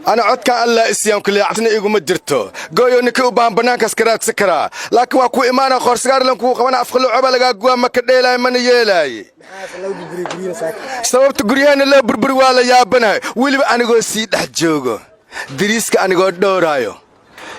Ana codkan Allah isiyaan kuley, cabsina iguma jirto. Gooyo, ninkii u baahan bannaankaas ka raadsan karaa, laakiin waa ku imaana, qoorsigaarlan kuu qabana, afqaloocoba lagaa guwaa. Ma ka dheelaay, mana yeelaay. Sababta guryaheena loo burburi waa la yaabanahay. Weliba anigoo sii dhex joogo, diriiska anigoo dhowraayo,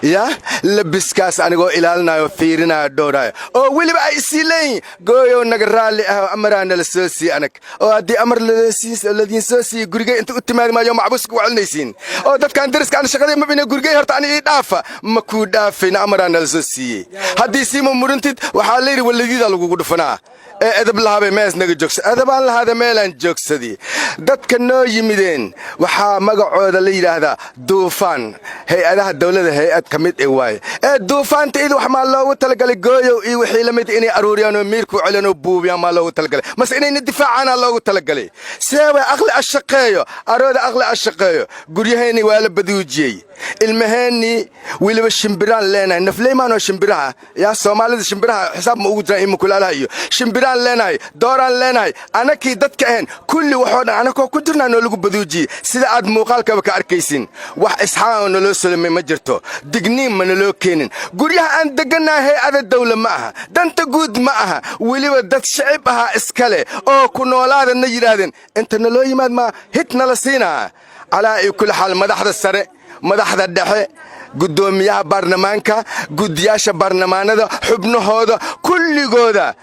ya labiskaas anigoo ilaalinayo, fiirinayo, dhowraayo, oo weliba ay isii leeyihin: "Gooyow, naga raalli ah, amaraa nala soo sii." Anag oo haddii amar ladiin soo siiye, gurigay inta u timaadi maayo, macbuuska ku celinaysiin oo dadkan dariska. Ana shaqadii mabina, gurigay horta ani ii dhaafa. Ma kuu dhaafayna, amaraa nala soo siiyey. Haddii siima murintid, waxaa layidhi waladiida lagugu dhufanaa. Ee edab lahaabay, mees naga joogsa. Edabaan lahaada, meelaan joogsadi. Dadka noo yimideen waxaa magacooda la yidhaahdaa Duufaan, hay-adaha dawladda hay-ad ka mid e waaye. Ee duufaanta idi wax maa loogu talagalay Gooyow iyo wixii la mid inay aruuriyaan oo miirku celiyaan oo buubiyaan maa loogu talagalay, mase inayna difaacaanaa loogu talagalay? Seeway aqli ashaqeeyo, arooda aqli ashaqeeyo. Guryaheenni waa la baduujiyey, ilmaheennii weliba shimbiraan leenahay, nafleymaanoo shimbiraha yaa Soomaalida shimbiraha xisaab ma ugu jiraan, imukulaalaha iyo shimbiraan leenahay, dooraan leenahay. Anakii dadka ahayn kulli waxoo dhan anakoo ku jirnaa noo lagu baduujiyey, sida aad muuqaalkaba ka arkaysin. Wax isxaan oo naloo solomay ma jirto, digniin ma naloo keenin. Guryaha aan deggannahay hay-ada dawla ma aha, danta guud ma aha, weliba dad shicib ahaa iskale oo ku noolaadana yidhaahdeen. Inta naloo yimaad maa hid nala siinaa. Calaa iyo kulli xaal, madaxda sare, madaxda dhexe, guddoomiyaha baarlamaanka, guddiyaasha baarlamaanada, xubnahooda kulligooda,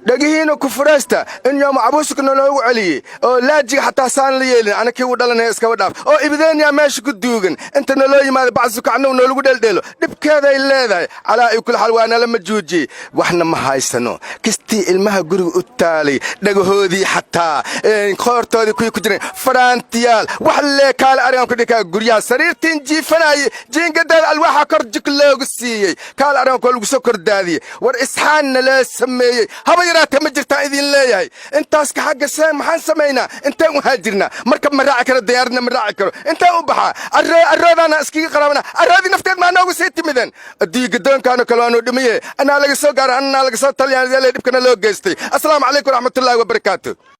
dhegihiina ku furaysta in yooma cabuuska naloogu celiyey oo laajiga xataa saan la yeelin. Anakii u dhalanaya iskaba dhaaf oo ibideenyaa meesha ku duugan. Inta naloo yimaada bacsukacnow noolagu dheeldheelo, dhibkeeday leedahay. Calaa iyo kulli xaal, waa nala majuujiyey, waxna ma haysano. Kastii ilmaha guriga u taalay, dhagahoodii xataa qoortoodii kuwii ku jireen, faraantiyaal wax lee kaale arigan ku dhikaa. Guryaha sariirtiin jiifanaaye, jiingadaada alwaaxa kor jik loogu siiyey, kaale arigan koo lagu soo kordaadiyey. War isxaan naloo sameeyey haba yaraatee ma jirtaan idin leeyahay. Intaas ka xagga see maxaan samaynaa? Intaan u haajirnaa? Markab ma raaci karo, diyaaradna ma raaci karo. Intaan u baxaa, aroodaana iskaga qaraabana. Aroodii nafteed maa noogu sii timideen. Adduunye gadoonkaanoo kale waanoo dhimaye, anaa laga soo gaara, anaa laga soo taliyaan, dhibkana loo geystay. Asalaamu calaykum waraxmatullaahi wabarakaatu.